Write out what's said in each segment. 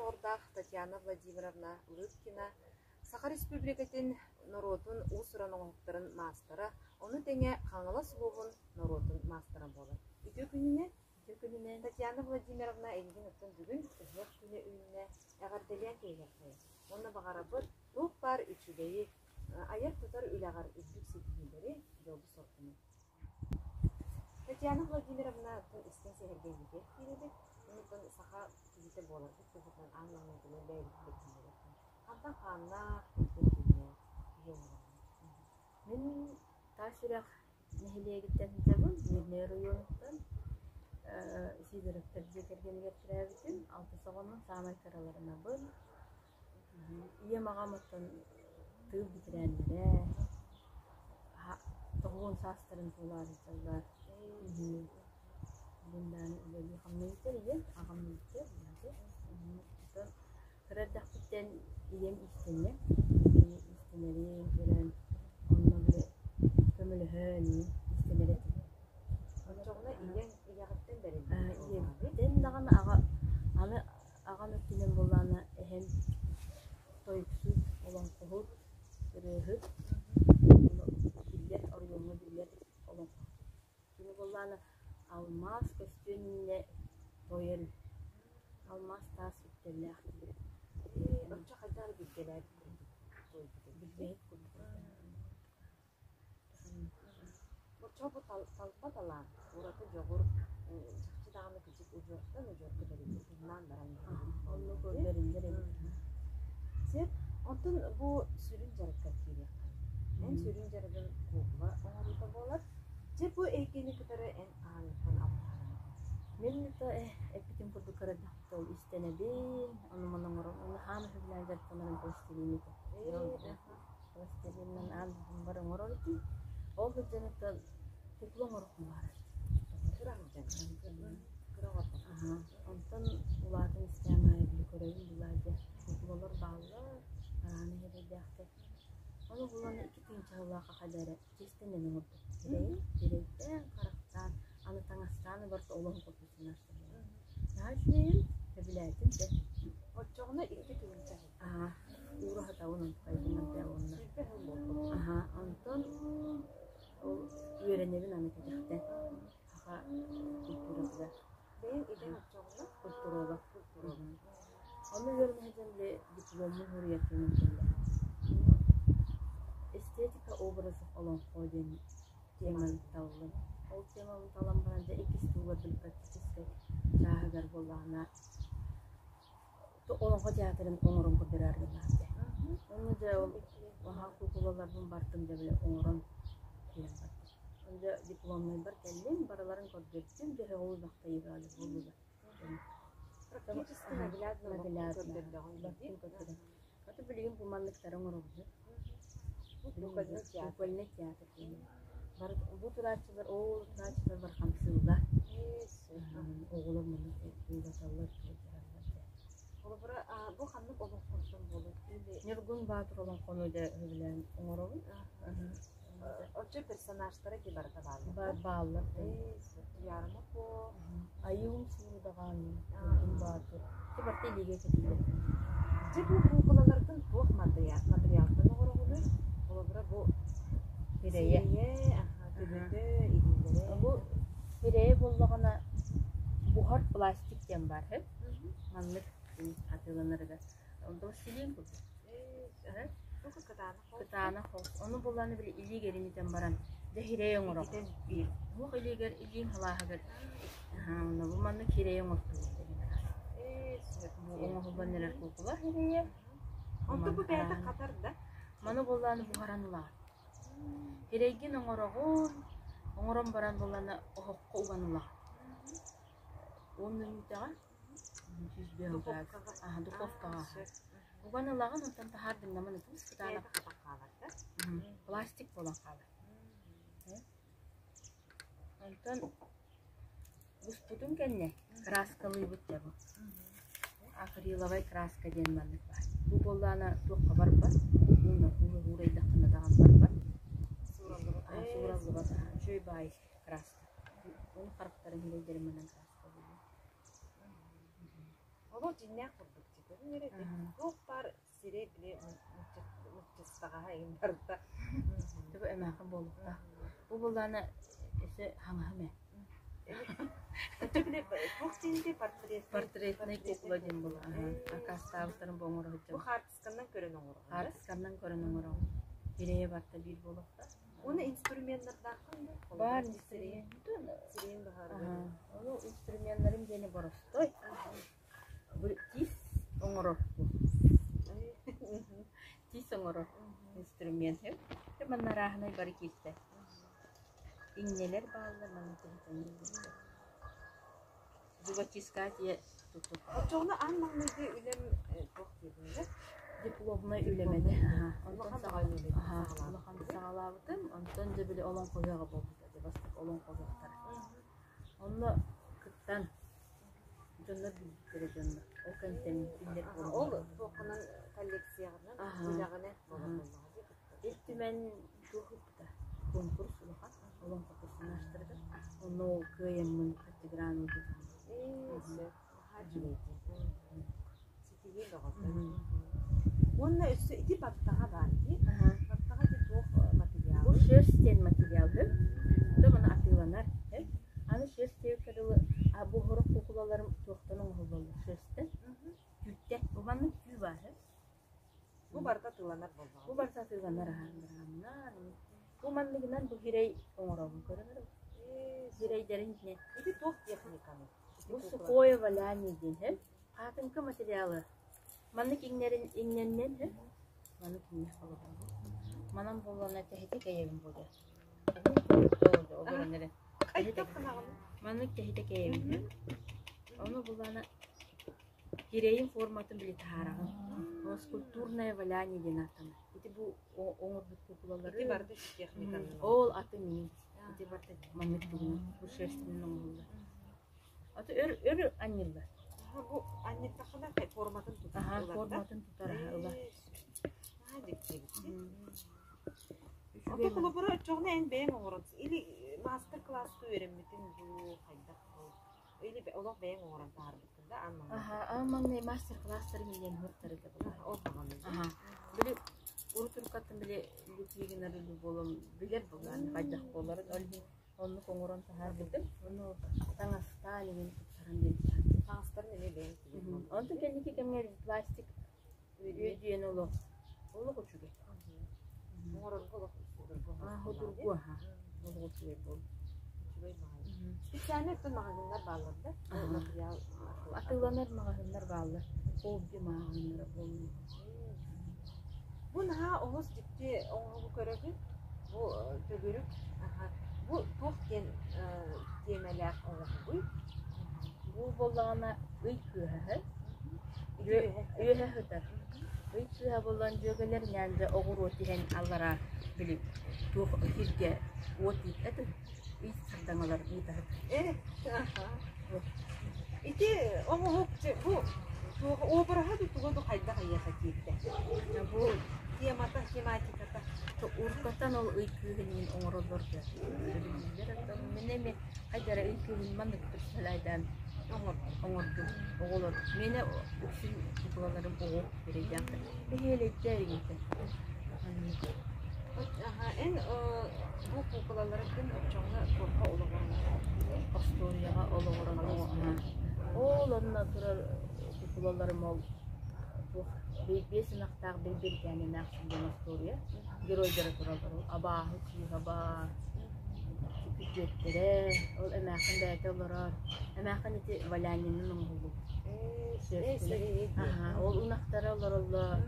дьоҕурдаах Татьяна Владимировна Лыткина Саха Республикатын норуотун уус-уран оҥоһуктарын маастара, ону тэҥэ Хаҥалас улууһун норуотун маастара буолар. Үтүө күнүнэн! Үтүө күнүнэн! Татьяна Владимировна эйигин оттон бүгүн ыһыах күнэ үүннэ, эҕэрдэлиэн кэһиэххэйин. Уонна баҕарабыт туох баар үчүгэйи, айар-тутар үлэҕэр үрдүк ситиһиилэри, дьолу-соргуну. Татьяна Владимировна истиҥ сэһэргэһиитигэр киирэбит. Онтон саха киһитэ буоларбыт быһыытынан аан маҥнайгынан бэйэбитин билиһиннэриэххэ. Хантан хааннаах, кимтэн кииннээх киһи оҥоробун? Мин Таас Үрэх нэһилиэгиттэн сылдьабын, Мирнэй оройуонуттан. Сидоровтар дьиэ кэргэнигэр төрөөбүтүм. Алтыс оҕонон саамай кыраларынабын. Ийэм аҕам оттон тыыл бэтэрээннэрэ, 90 саастарын туолаары сылдьаллар. Билин даҕаны үлэлии-хамныы сылдьар ийэм, аҕам илдьэр, Оттон кыра эрдэхпиттэн ийэм иистэнньэҥ, кини иистэнэрин көрөн, онно били көмөлөһөн иистэнэр этим. Оччоҕуна ийэҥ ийэҕиттэн бэриллибит Ийэбиттэн даҕаны аҕа аны Аҕам өттүнэн буоллаҕына эһэм тойуксут, олоҥхоһут, ырыаһыт, биллэр, оройуоҥҥа биллэр олоҥхоһут. Кини буоллаҕына алмаас көстүөн иннинэ тоойор үһү. Алмаас таас үктэллээх киһи. Оччо хайдах эрэ билгэлээбит курдук туойбут эбит. Билгэһит курдук. Оччоҕо бу талба талаан, ураты дьоҕур чахчы даҕаны кырдьык удьуортан удьуорга бэриллэр, тыыннаан баран иһэр. Оннук бэриллэр эбит. Сөп. Онтон бу сүрүн дьарыккар киириэххэ. Эн сүрүн дьарыгын куукула оҥоруута буолар. Дьэ бу эйгэни кытары эн хаһааҥҥыттан алтыһаҕыный? Мин эппитим курдук кыра эрдэхпиттэн ол истэнэбин, ону-маны оҥорон, уонна хаама сөбүлээн дьарыктанарым пластилин этэ. Пластилинынан аан бары оҥорор этим. Ол сылдьан оттон кукла оҥоруохпун баҕарар Кыра сылдьан. Кыра оҕо Онтон улаатан истэҕим аайы били көрөбүн булаа дьэ куклалар бааллар, арааны иһэрэйдээхтэр. Ону булан 2000 сыллаах хайда эрэ чиэстэнэн оҥордум. Сирэйин, сирэйдээн, харахтаан, аны таҥастаан барыта олоһун курдук санаастарбын. Наһаа үчүгэйин, сөбүлээтим дьэ. Оччоҕуна 2000 сыл. Аа, уура сатабын онтукайбын дьэ уонна. 20 сыл буолбут. Аһаа, онтон ол үөрэнэбин аны кэтэхтэн саха культуратыгар. Бэйэҥ идэҥ оччоҕуна? Культуролог. Культуролог. Онно үөрэнэ сылдьан били дипломмун суруйар кэмим кэллэ. Эстетика образов олоҥхо диэн теманы таллым. Ол темабын талан баран дьэ иккис туһугар били практическай чааһыгар буоллаҕына Олоҥхо театрын оҥорон көрдөрөөр гыннаах этэ. Онно дьэ ол аһаа куукулаларбын бартым дьэ били оҥорон киирэн бардым. Онно дьэ дипломнайбар кэллим, барыларын көрдөрдүм, дьэ һөҕүү махтайыы буоллулар. Практически наглядно көрдөрдөҕүҥ Барытын көрдөрөн. Аты билигин бу манныктары оҥоробут. Кукольный театр. Кукольный театр диэн. Бары бу турааччылар, ол турааччылар бар хамсыыллар. Оҕолор маннык тыылаталлар, туруораллар дьэ. Холобура, бу ханнык олоҥхоттон буолар? Ньургун Баатыр олоҥхону дьэ сөбүлээн оҥоробун. Оччо персонажтара ити барыта бааллар? Бааллар. Туйаарыма Куо. Айыым Суурудаҕаан, Ньургун Баатыр. Ити барыта илиигэ кэтиллэр. Дьэ бу куукулаларгын туох матырыйаалтан оҥороҕунуй? Холобура бу Сирэйэ. Төбөтө, илиилэрэ. Бу сирэйэ буоллаҕына буһар пластик диэн баар үһү. Маннык атыыланарыгар. Пластилин курдук. Кытаанах холс. Ону буллааны били илиигэр имитэн баран дьэ сирэй оҥороҕун. Уһук илиигэр илииҥ халааһыгар онно бу маннык сирэйи оҥортубут Бу оҥоһуллан эрэр куукула сирэйэ. Онто бу бэйэтэ хатар да? Маны буоллааны буһаран ылаҕын. Сирэйгин оҥороҕун, оҥорон баран буоллаана оһоххо уган ылаҕын. 10 мүнүүтэҕэ Духовкаҕа. Духовкаҕа. Уган ылаҕын, онтон таһаардыҥ наман ытыс кытаанах хаалар да? Пластик буолан хаалар. Онтон буспутун кэннэ краскалыыбыт дьэ бу. Акриловай краска диэн маннык баар. Бу буоллаҕына туохха барбат, ууну уурайдаххына даҕаны барбат. Суураллыбат. Суураллыбат. Үчүгэй баай краска. Ону харахтарын сирэйдэрин манан краскалыыбын. Олох дьиҥнээх курдук дии. Көрүҥ эрэ туох баар сирэй били муччустаҕаһа иһин барыта. Бу эмээхин буолуохтаах. Бу буллаана эсэ хаҥаһым ээ. Туох диэнтэй портрет Портретнай кукла диэн була. Акаастаабыттарын бу оҥоро Бу сылдьабын. хаартысканан көрөн оҥороҕун. Хаартысканан көрөн оҥороҕун. Тирэйэ барта биир буолуохтаах. Уонна инструменнардааххын да? Баар инструмент. Сирэйин быһаарар. Ону инструменнарым диэни боростой. Бу тиис оҥорор бу. Тиис оҥорор инструмент. Манна арааһынай бары киирсэр. Иҥнэлэр бааллар, манна төһөтөннөр Зубочисткатия туту. Оччоҕуна аан маҥнайгы үлэм туох диэбиннэ? Дипломнай үлэм этэ. Онтон Улахан баҕайы үлэ улахан саҕалаабытым. Онтон дьэ били олоҥхо ыһыаҕа буолбута. Дьэ бастакы олоҥхо ыһыахтара. Онно кыттан дьоннор билбиттэрэ дьоннор. Ол кэнниттэн биллэр Ол буолбута. туоххунан коллекцияҕынан, үлэҕинэн буолар буоллаҕа дии кыттар. Ил Түмэн туох ыыппыта? Конкурс улахан олоҥхо персонажтарыгар. Онно ол кыайаммын хаттыгыраан ылбытым. Ээ, сөп. Наһаа үчүгэй дии. Ситиһии бөҕөтө. Уонна өссө ити баттаҕа баар дии. Баттаҕа ити туох материалы? Бу шерсть диэн материал үһү. То маны атыыланар. Аны шерсть диэбиккэ дылы бу сорох куукулаларым туохтан оҥоһуллаллар шерстэн. Түүттэн. Бу маннык түү баар. Бу барыта атыыланар буоллаҕа. Бу барыта атыыланар аһаан Бу манныгынан бу сирэй оҥоробун көрөн эрэ. Сирэйдэрин итинэ. Ити туох техниканы? Бу сухое валяние диэн һэ. Хаатыҥка материалы. Маннык иҥнэрин иҥнэннэн һэ. Маннык иҥнэх холобур. Манан буоллана тэһитэ кэйэбин буолуо. Олорон эрэ. Маннык тэһитэ кэйэбин һэ. Ону булана Кирэйин форматын били таһаараҕын. Ол скульптурное валяние диэн ааттанар. Ити бу оҥорбут куукулалары Ити барыта техниканан. Ол аты мин. Ити барыта маннык тугунан бу шерстинэн оҥоһуллар. Аты өр өр анньыллар. Бу анньыттаххына форматын тутар. Аха, форматын тутар аха ыла. Аа, дьикти Ото холобура оччоҕуна эн бэйэҥ оҥорон или мастер-класска үөрэммитиҥ дуу хайдах Или олох бэйэҥ оҥорон таһаарбыккын да аан маҥнай? Аха, аан маҥнай мастер-класстары миигин ыһыктарыга буолар. Ол даҕаны. Аха. Били урут-уруккаттан били лүппиигин арыылы буолан билэр буоллаҕым хайдах буоларын. Ол иһин оннук оҥорон таһаарбытым. Ону таҥастаан иҥин тупсаран биэрбитим. Таҥастарын эмиэ бэйэҥ тигэн Онтон кэнники кэмҥэ пластик үөдүйэн олох олох үчүгэй. Оҥорорго олох судургу. Судургу аха. Олох үчүгэй буолла. Үчүгэй баҕайы. Специальный өттүн маҕаһыыннар бааллар да? Материал Атыыланар маҕаһыыннар бааллар. Хобби маҕаһыыннара буоллун. Бу наһаа олус дьикти оҥоһугу көрөбүн. Бу төгүрүк. Бу туох диэн тиэмэлээх оҥоһугуй? Бу буоллаҕына ый кыыһа Үөһэ сытар. Ый сыыһа булан дьүөгэлэр ньаандьа оҕуруо түһэн аллараа били туох сиргэ уот ыытта ый сардаҥалар ыытаһыт. Ити оҥоһук бу туох обраһа да туга да хайдах эйиэхэ киирдэ? Бу темата, тематиката. Уруккаттан ол ый кыыһын иһин оҥороллор да билиллэр оттон мин эмиэ хайдара ый кыыһын маннык представляйдаан оҥордум оҕолор миэнэ үксүн куклаларым оҕо эрэйдээхтэр бэһиэлэйдэр игинтэн Эн бу куукулаларгын оччоҕуна туохха олоҕуран Остуоруйаҕа олоҕуран ол онно турар куукулаларым ол туох биэс ынахтаах Бэйбэрикээн эмээхсин диэн остуоруйа геройдара тураллар ол абааһы кыыһа баар күтүөттэрэ ол эмээхсин бэйэтэ олорор эмээхсин ити валянинын оҥоһуллубут ол ынахтара олороллор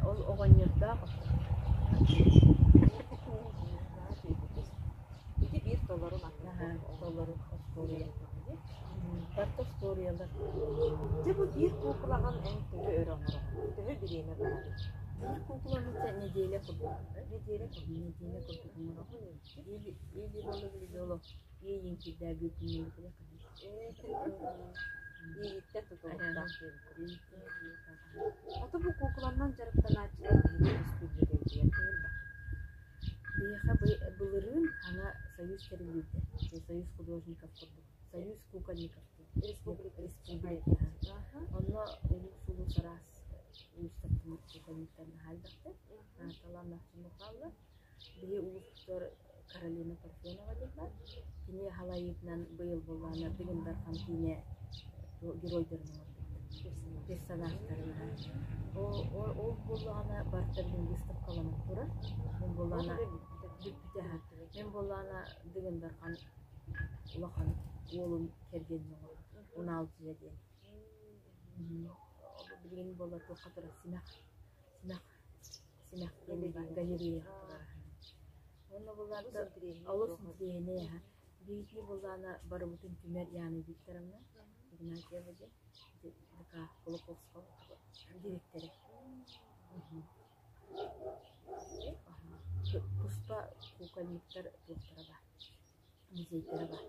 ол оҕонньордоох Ити биир толору маннык толору остуоруйа барыта остуоруйалар Дьэ бу биир куукулаҕын эн төһө өр оҥороҕун? Төһө бириэмэ барарый? Биир куукуланы нэдиэлэ курдук. Нэдиэлэ курдук. Нэдиэлэ курдук оҥороҕун. Или или боло олох иэйиҥ киирдээ бүөтүннүбүтүгэр Иэйиттэн тутулуктаах диэбит Ото бу куукуланнан дьарыктанааччылар биһиги өрөспүүбүлүкэбитигэр кыһыллар. Биһиэхэ былырыын ана союз тэриллибитэ. Союз художников курдук. Союз кукольников диэн. Республика. Республика. Онно улуус-улуус араас уустаттыммыт кухонниктар наһаа элбэхтэр. Талааннаах дьон хаалла. Биһи улууспутугар Каролина Парфенова диэн баар. Кини халайыытынан быйыл буоллаҕына Дыгын Дархан киинэ геройдарын оҥорбут. Персонажтарын. Ол буоллаҕына барыта билин выставкаланан турар. Мин буоллаҕына бүппүтэ. Мин буоллаҕына Дыгын Дархан улахан уолун кэргэнин оҥорбут. Унаалдьыйа диэн. Билигин буолла туохха турар симэх симэх симэх диэн галереяҕа турар. Уонна буллаата олус интириэһинэй аһа. Биһикини буллаана барыбытын түмэр Яна Викторовна Игнатьева диэн ДК Кулаковского дириэктэрэ. Туспа кукольниктар туохтара баар, музейдара баар.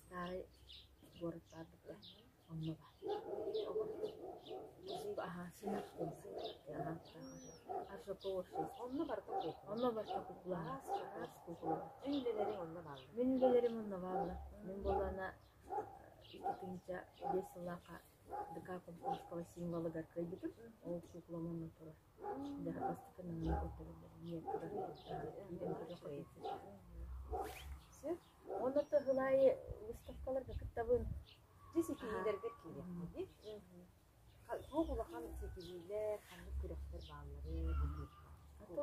Старый город баар онно баар. Аһаа, симэх диэн. Онно барыта куукула. Онно барыта куукула. Араас куукула. Эн үлэлэриҥ онно бааллар. Мин үлэлэрим онно бааллар. Мин буоллаҕына 2005 сыллаахха ДК Комсомольского символыгар кыайбытым. Ол куукулам онно турар. Дьэ, бастакы наһаа көрдөрөллөр. Эмиэ турар. Киирэн көрүөххэ Сөп. Онно сыл аайы выставкаларга кыттабын. Дьэ ситиһиилэргэр киириэххэ дии. Туох улахан ситиһиилэр, ханнык күрэхтэр баалларый бу А то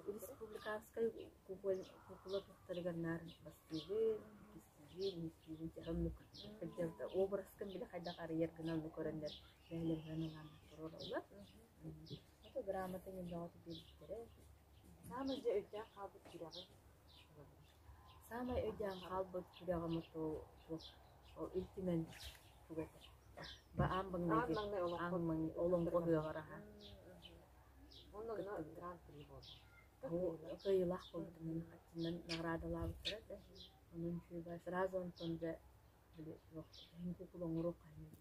республиканскай кукула туохтарыгар наар бастыыбын, иккистиибин, үһүстүүбүн оннук кырдьабыта образкын били хайдах арыйар гына онну көрөннөр бэйэлэринэн ылааннар туруораллар. А то грамота бөҕөтө биэрбиттэрэ. Саамай дьэ өйдөөн хаалбыт күрэҕиҥ Саамай өйдөөн хаалбыт күрэҕим туох ол Ил Түмэн туга этэ. Аан Аан маҥнайгы маҥнай аан олоҥхо маҥнай олоҥхо ыһыаҕар аһа Онно кыттыбыт. гран-при буолла. Кыайыылаах буолбутум хаччынан наҕараадалаабыттара да. Онон үчүгэй сразу онтон дьэ били туох иһин кукула оҥоруохха диэн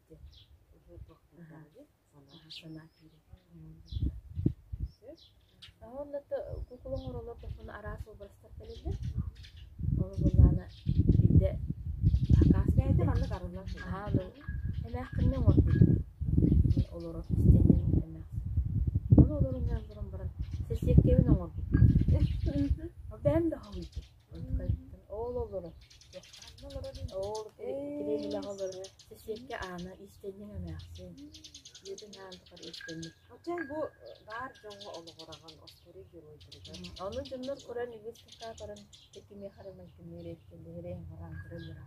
Уже туох киирдэҕэ санаа. Санаа киирэр. Сөп. Уонна кукула оҥороллор тохтон араас образтар кэлэллэр. Ол буоллаҕына биирдэ акаас Бэйэтэ маннык арыллан сылдьар. Аһаа, эмээххиннэ оҥорбут. Олорор истэнньэҥ эмээхсин. Ону олорон олорон баран сэссиэккэбин оҥорбут. Бэйэм да хоһуйдум. Ол олорор. Ол кириэһилэҕэ олорор. Сэссиэккэ аана иистэнньэҥ эмээхсин. Ийэтин аан тухары иистэнньик. Оттон бу баар дьоҥҥо олоҕураҕын остуоруй геройдарыгар. Ону дьоннор көрөн үгүс тахаа көрөн кимиэхэ эрэ майгынныыр эбит эрэйин хараан көрөллөр.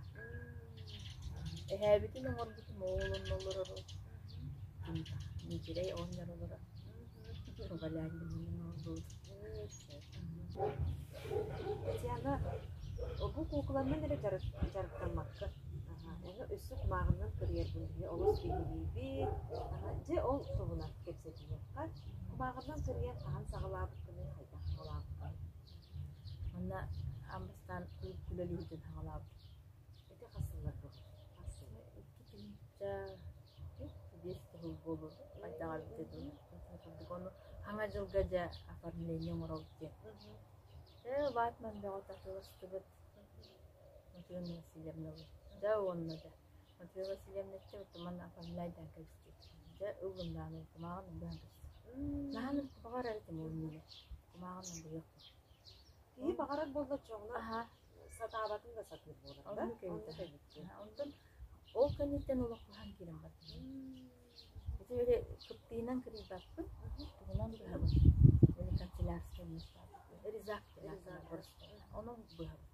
Эһээбитин оҥорбутум ол онно олорор Миитирэй оҕонньор олорор. Валянь оҥорбут. Татьяна, бу куукуланнан эрэ дьарыктаммакка, аны өссө кумааҕынан кырыйарбын киһи олус биһириибит. Дьэ, ол туһунан кэпсэтиэххэ. Кумааҕынан кырыйан хаһан саҕалаабыккыный, хайдах саҕалаабыккыный? Манна аан бастаан күлэлиһитин саҕалаабыт. Ити хас сылларга? Хас сыл? 2005 сыл буолуо хайдаҕа эбитэ дуу. Курдук ону хаҥа дьылга дьэ оформление оҥоробут диэн. Ээ ватман бөҕө атыыластыбыт. Матрена Васильевналыын. Дьэ уонна дьэ Матрена Васильевна эттэ манна оформляйдаан кэбистибит. Дьэ ыллым даҕаны кумааҕынан быһан кэбистим. Наһаа баҕарар этим ол иннинэ. Кумааҕынан быһыахпын. Киһи баҕарар буолла оччоҕуна сатаабатын да сатыыр буолар да. Оннук эбит. Онтон ол кэнниттэн олох быһан киирэн бардым. Ити били кыптыынан кырыйбаппын, тугунан быһабын. Били канцелярскай муус баар. Резак диэн Онон быһабын.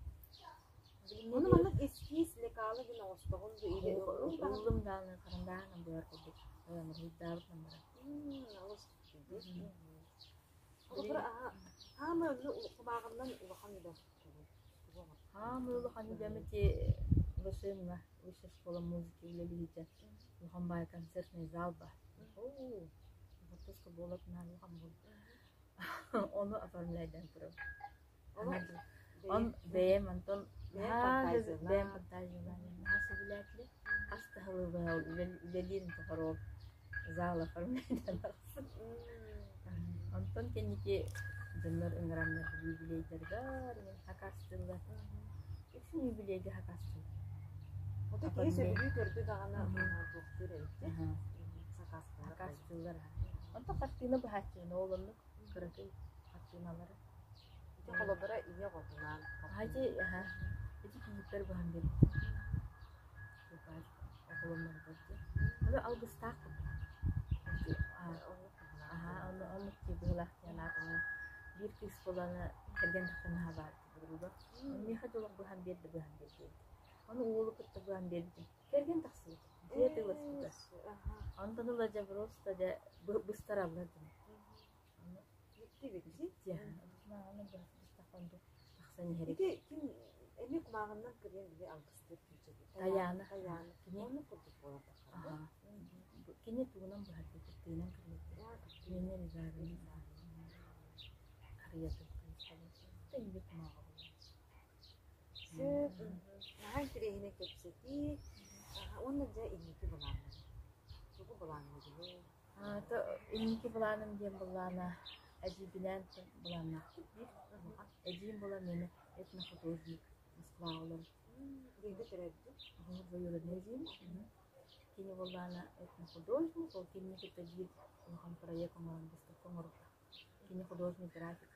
Ону маннык эскиз лекалы гын оҥостоҕун ду или ыллым даҕаны харандааһынан быһар курдук уруһуйдаабытынан барар. Олус Холобура, хаамай онно кумааҕынан улахан үлэ Хаамай улахан үлэм ити ВШМ-ҥа высшая школа музыки үлэлиһитэ улахан баай концертный зал баар. Оо, отпуска буолар наһаа улахан буолла. Ону оформляйдаан турабын. Он бэйэм онтон наһаа бэйэм фантазиялаан наһаа сөбүлээтилэр. Хас да сылы үлэлиирин тухары ол зал оформляйдаан тахсан. Онтон кэнники дьоннор ыҥыраннар юбилейдарыгар хакастыыллар. Үксүн юбилейга сакаастыыр. Ото киһи сөбүлүү көрдө даҕаны туохтуур эбит сакаастыыллар. Сакаастыыллар. Онтон хартыына быһааччыны ол оннук кыракый хартыыналары. Ити холобура ийэ оҕотунаан. Ити ити кийииппэр быһан биэрбитим. Оҕоломмутугар дии. Аны алгыстаах курдук. Аһаа, ону оннук дии быһыылаах диэн аатыммын. Биир кыыс буолан кэргэн тахсан наһаа баар подруга. Миэхэ дьолох быһан биэрдэ быһан биэрдэ. Ону уолу кытта быһан биэрбитим. Кэргэн тахсыбыт. Дьиэ тылласпыта. Онтон ыла дьэ просто дьэ быстараллар дьону. Бүттүбүт. Дьэ, кумааҕынан быстахпын тахсан иһэр. Ити ким эмиэ кумааҕынан кырыйан били алгыстыыр күүчэбит. Тайаана. Тайаана. Кини Оннук курдук буолан таххар. Кини тугунан быһарбыт, тыынан кырыйбыт. Кинини ризарын харыйатын хайысхалын. Тэйбит кумааҕы буолар. Сөп. Наһаа интэриэһинэй кэпсэтии. Уонна дьэ инники былааннар. Тугу былаанныгыный? Инники былааным диэн былаана эдьиийбинээн былааннаахпыт биир. Эдьиийим буолан миэнэ этнохудожник Москваҕа олорор. Бииргэ төрөөбүтүм. Двоюродный эдьиийим. Кини буоллаҕына этнохудожник, ол кинини кытта биир улахан проект оҥорон выставка оҥорбута. Кини художник-график.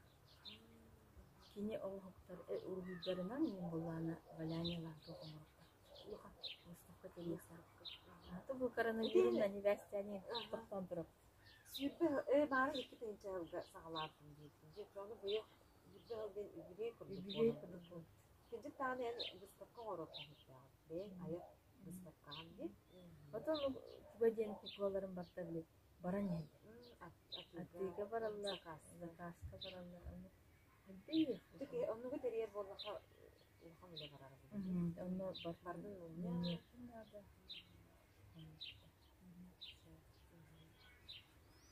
Кини оҥоһуктар уруһуйдарынан мин буоллаҕына валяние лаантуох оҥорбута. Улахан выставка тэрийиэхтээх. Бу коронавирус нивэстэни тохтоон турар. 20 баарын 2 тыһыынча саҕалаабытым диэбитим. Дьэ, ону быйыл 20 сыл диэн үбүлүөй курдук Үбүлүөй курдук буолбут. Кырдьык даҕаны эн выставка оҥоруоххун сөптөөҕүн. Бэйэҥ айар выставкаҕын дии. Потом туга диэн куклаларым барда били баран иһэллэр. Атыыга бараллар, закааска бараллар. Элбэх. Оннугу тэрийэр буоллахха улахан үлэ барара Онно бардын мунньа. наада.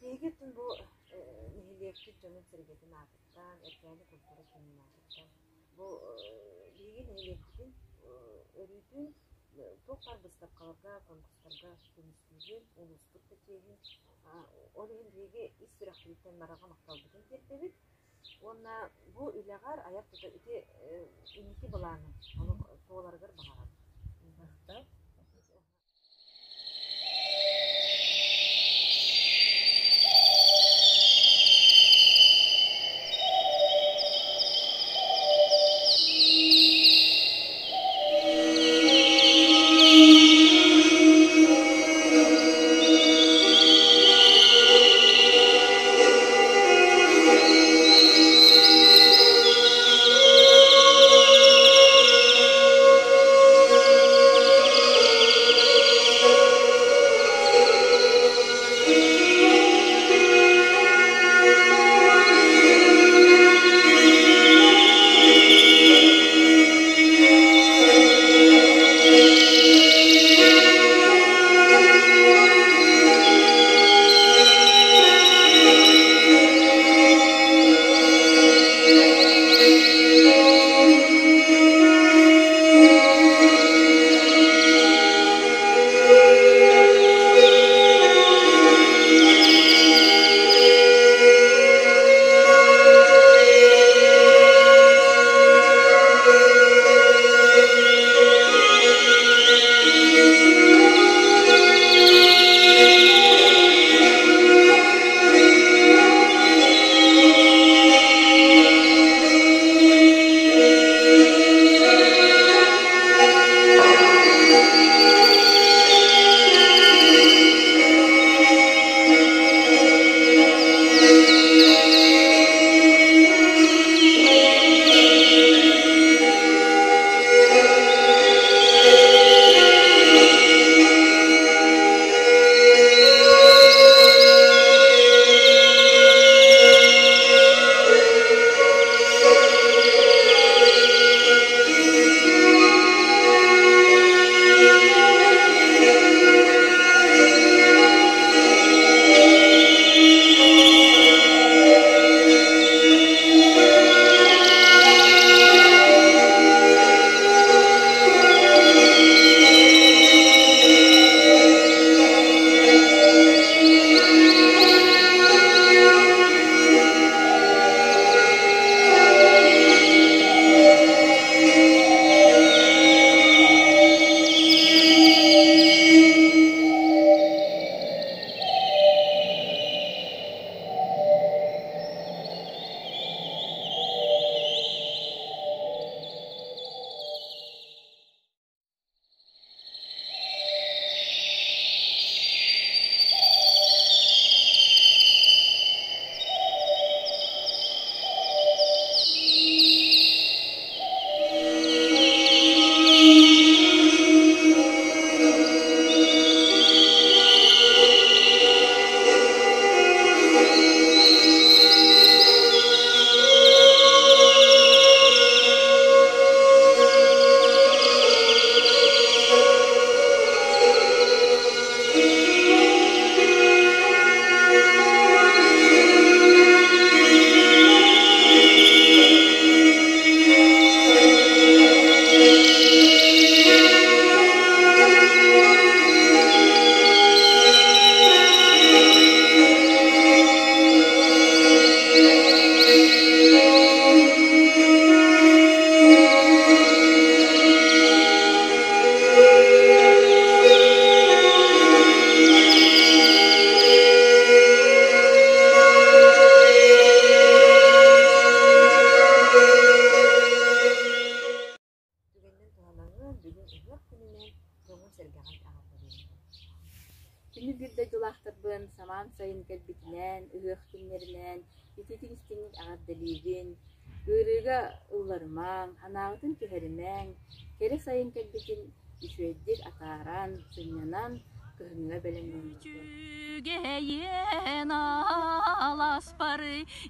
Биһиги оттон бу нэһилиэкпит дьонун-сэргэтин аатыттан, Эркээни культура киинин аатыттан бу биһиги нэһилиэкпитин өрүүтүн туох баар быыстапкаларга, конкурстарга көмүскүүбүт, улууспут да чиэһин. Ол иһин биһиги ис сүрэхпититтэн барҕа махталбытын тиэрдэбит. Уонна бу үлэҕэр айар тутар ити инники былааны олох туоларыгар баҕарабыт. Махтал. Күнү биир дойдулаахтарбын самаан сайын кэлбитинэн, ыһыах күннэринэн итиитик-истиҥник эҕэрдэлиибин. Ыарыыга ылларымаҥ, санааҕытын түһэримэҥ, кэрэ сайын кэлбитин үчүгэйдик атааран, сынньанан, кыһыҥҥа бэлэмнэммитим. Үчүгэйин аласпар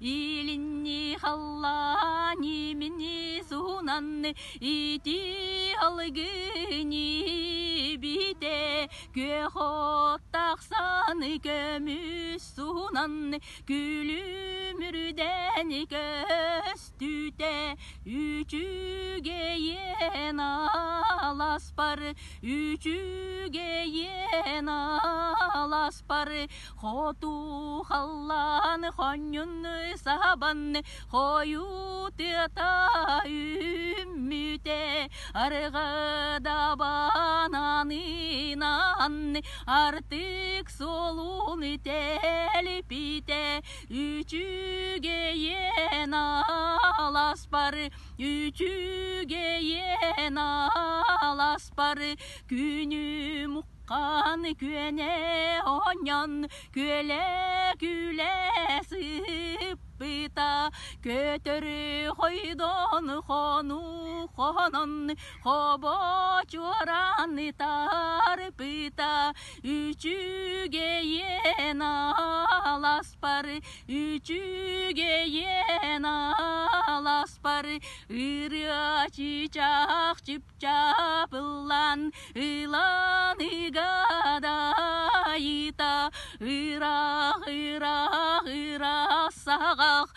илинни халлаан имини суһунан ити алгыни бите күөх от тахсан көмүс суһунан күлүмүрдэн көстүүтэ үчүгэйин аласпар үчүгэйин аласпар хоту халлаан хонньун саһабан хойуу тыата үүммүтэ арҕадабананыынан артык суолун тэлипитэ үчүгэйин аласпар үчүгэйин аласпар күнү муххан күөнэ оонньон күөлэ күлэ сыппыта көтөр хойдон хону хонон хобо чуоран тарпыта үчүгэйин аласпар үчүгэйин аласпар ырыа чыычаах чыпчаап ыллаан ылан ыгадайыта ыраах ыраах ыраах саҕах.